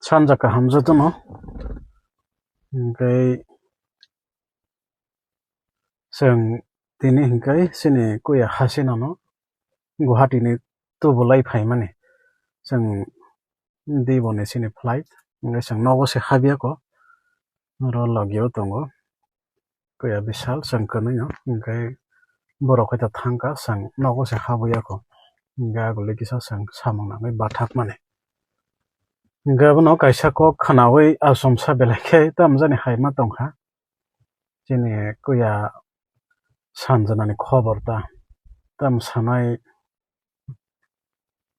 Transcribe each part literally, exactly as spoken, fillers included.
Sanja kaham jotono. Hwnkhe chwng tini hwnkhe chini kuya hasinano Guwahati ni tubulai phaimani. Chwng Diboni chini flight, hwnkhe chwng nogo se habya kho, oro logio tongo. Kuya bisal chwng kwnwi no, hwnkhe borok hai ta thangkha, chwng nogo se habwi ya kho. Hwnkhe aguli kisa chwng samung nangwi bathakmani. Hwnkhe abono kaisa kok khwnawi achomsa belai khe tamjani hai ma tongkha. Chini kuya Sanjanani khobor ta, tam sanai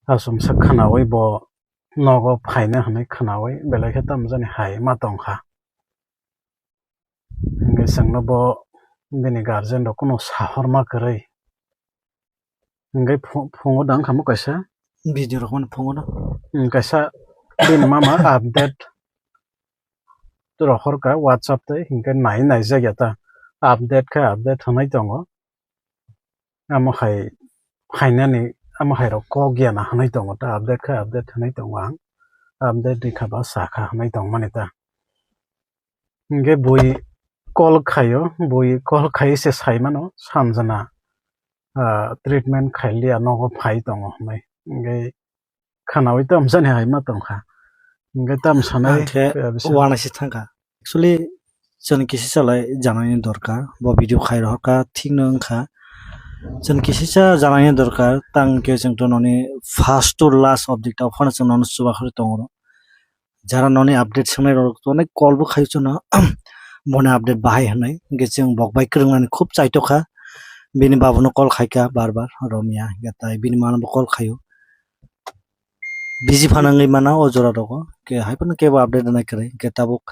achomsa khwnawi bo nogo phaina hwnwi khwnawi belai khe tamjani hai ma tongkha. Hwnkhe chwngno bo bini guardian rok kunu sahorma kwrwi. Hwnkhe phu-, phungo dang khamu kaisa. Video rok mani phungo no. Hmm, kaisa bini mama update rohorkha WhatsApp tei, hwnkhe nai naijak ya ta. Update khe update hwnwi tongo. Amo hai phainani, amo hai rok kok ya na hwnwi tongo ta, update khe update hwnwi tongo ang. Update rikha ba sakha hwnwi tongmani ta. Hwnkhe bui call khaio, bui call khai se sai mano, Sanjana, ah, treatment khailiya nogo phai tongo hwnwi. Hwnkhe khwnawi tamjani hai ma tongkha. Hwnkhe tam sanai Ang khe khe bisa. Uanaisi thangkha. Actually, chwng kisisa lai janani dorkar. Bo video khai rohorkha, thik no wngkha. Chwng kisisa janani dorkar, tang khe chwng to noni first to last update ta phano chwng nono chubakhorwi tongo. Jara noni update swngnai rok to onek call bo khai chwngno, boni update bahai hwnwi. Hwnkhe chwng bok bai kwrwngnani khub chaitokha. Bini babuno call khaikha bar bar, romya, hwnkhe tai bini mano bo call khaio. Busy phano wngwi mano o jora rogo. Ke hai phano kebo update rwnai kwrwi. Ke tabuk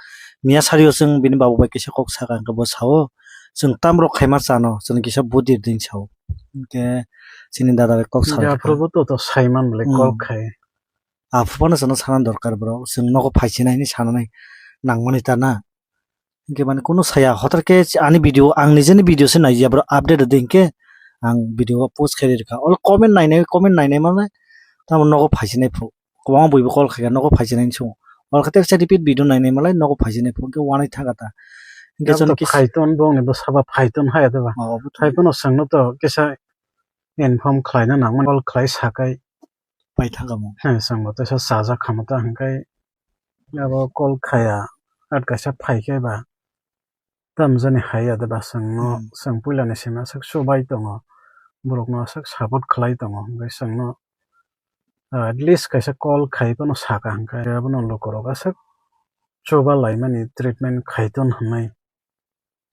miya sario chwng bini babu bai kisa kok saka hwnkhe bo sao, "Chwng tam rok khaima chano, chwng kisa budir," din sao. Hwnkhe chini dada bai kok Hwnkhe saka aphuru bo to, to saiman bwlai Hmm. Kok khai. Aphuru phano chwngno sana dorkar bro. Chwng nogo phaisinai hinwi sananai nangmani ta na. Hwnkhe mane kunu saya, hotar khe ani video, ang nijeni video se naiya, bro, update rwdi hinkhe ang video o post khe rwkha. Olo comment nainai, comment nainai mane tamo nogo phaisinai phu. Kwbangma buibo call khaikha, nogo phaisinai hinwi swngo. Olo khe teksa repeat video nainai malai nogo phaisinai phu, hinkhe wanai thangkha ta. Hinkhe Abo chwng to kis- phaiton bongni bwsaba phaiton haya de ba. Oh, obo to. Phaiphano chwngno to kisa inform khlaina nangmani, call khlai sakai. Pai thangkha mo. He, chwngbo teisa chajak kha mo ta hinkhe abo call khaya, at kaisa phaikhe ba. Tamjani hai ya de ba chwngno, Hmm. Chwng puilani simi aswk chubai tongo, borokno aswk support khlai tongo, hwnkhe chwngno, ah, at least kaisa call khai phano saka hwnkhe, abono lukurok aswk chuba laimani treatment khai ton hwnwi,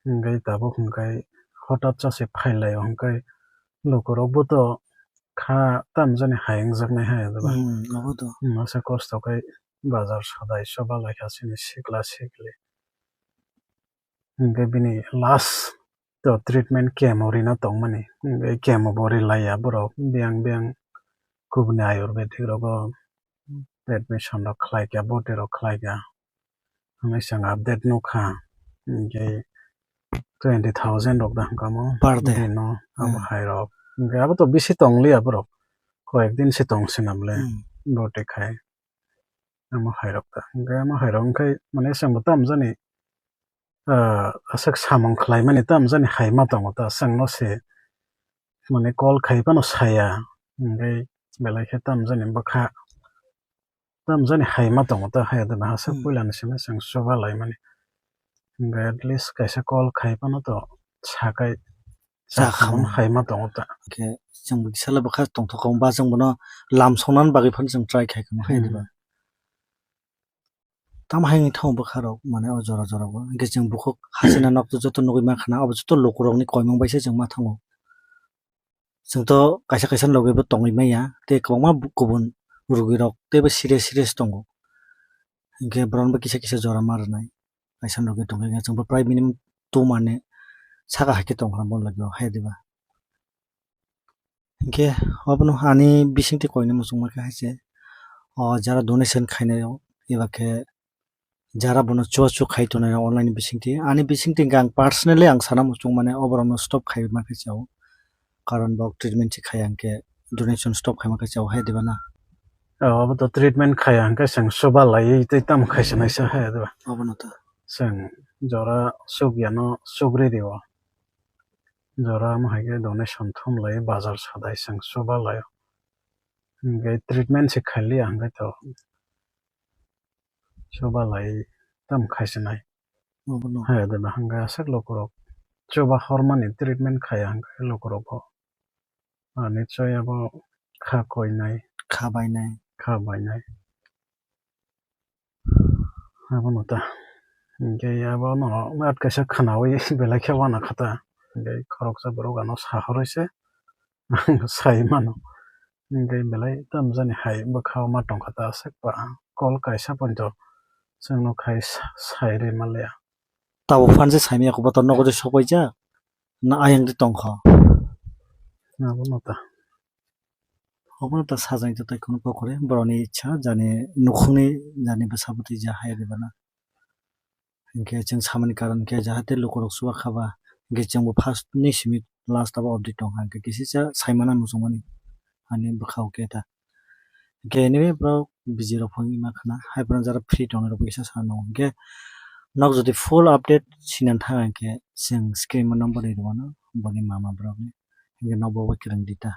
hwnkhe tabuk hwnkhe hotat cha se phai lai o hwnkhe lukurokbo to kha tamjani hai wngjaknai hai ya de ba. Hmm, abo to. Hmm, masa kosto khai bazar sadai chuba lai kha chini sikla sikli. Hwnkhe bini last to treatment chemo rina tongmani. Hwnkhe chemo bo rilaiya borok. Biyang biyang kubuni ayurvedic rogo admission rok khlaikha, boti rok khlaikha. Hwnwi chwng update nukha. Hwnkhe twenty thousand rok da hwnkha mo. Per day. Dino abo Hmm. Hai rok. Hwnkhe abo to bisi tongliya borok. Koyek din se tong sina bwle. Hmm. Boti khai. Amo hai rok ta. Hwnkhe amo hai rok wngkhe mane chwngbo tamjani, ah, aswk samung khlaimani tamjani hai ma tongo ta, chwngno se mane call khai phano saya, hwnkhe belai khe tamjani bwkha tamjani hai ma tongo ta, hai da bahasa Hmm. Puilani simi chwng chuba laimani. Hwnkhe at least kaisa call khai phano to sakai Cha cha khamung khamung. Hai ma tongo ta. Khe chwng bo kisa le bwkha tongthok kha, ba chwng bono lam songna bagwi phano chwng try khai kha hai Hmm. Diba. Tamo hai wngwi thango bwkha rok mane o jora jora o. Hwnkhe chwng bukhuk hasina nok to joto nugwi mankha na, abo joto lukurokni koimung bai se chwng ma thango. Chwng to kaisa kaisa logi bo tongwi maya, tei kwbangma bu-, kubun rugwi rok teibo serious serious tongo. Hwnkhe borok bo kisa kisa jora ma rwnai. Kaisa logi tongkha, chwng bo prai minimum two month ni saka hai khe tongkha bo logi o hai diba. Hwnkhe obono ani bisingtwi koini muchungma khe hai se, o jara donation khainai rok, eba khe jara bono chuachu khai tongnai rok online bisingtwi. Ani bisingtwi hwnkhe ang personally ang sana muchung mane oborokno stop khaima khe chao. Karon bo treatment se khaiya hwnkhe donation stop khaima khe chao hai diba na. Abo to treatment khaya hwnkhe chwng chuba laiwi tei tamo khaisa naisa hai diba. Abono to. Chwng jora chukya no chukri rio. Jora wng hai khe donation thum lai bazar sadai chwng chuba lai. Hwnkhe treatment se khailiya hwnkhe to chuba lai tamo khaisa nai. Abono. Hai diba hwnkhe aswk lukurok chuba hormani treatment khaya hwnkhe lukurok bo. Ani choi abo kha koinai, Kha bainai. kha bainai. Abono ta. Hwnkhe abono at kaisa khwnawi belai khe wana kha ta. Hwnkhe khoroksa borok ano sahorwi se ang sai mano. Hwnkhe belai tamjani hai bwkha o ma tongkha ta aswk ba kol kaisa poito chwngno khai sa-, sai rwi manliya. Tabuk phan se saimaya khe botor nogo je sokpaijak na ayang de tongkha. Abono ta. Obono ta sajang ta tai khunu kokore borokni ichha jani nukhungni jani bwsa bwtwi ja hai ribana. Hinkhe chwng samani karon khe jahate lukurok chuba khaba hinkhe chwngbo first ni simi last abo update tongkha hinkhe kisisa saimana muchungmani ani bwkhao khe ta. Hinkhe anyway borok busy rok phone ma khna hai borok jara free tongnai rok kisa sa nw hinkhe nok jodi full update sinan thang hinkhe chwng screen o number ri rwmano boni mama borokni hinkhe nokbo bai kwrwng di ta.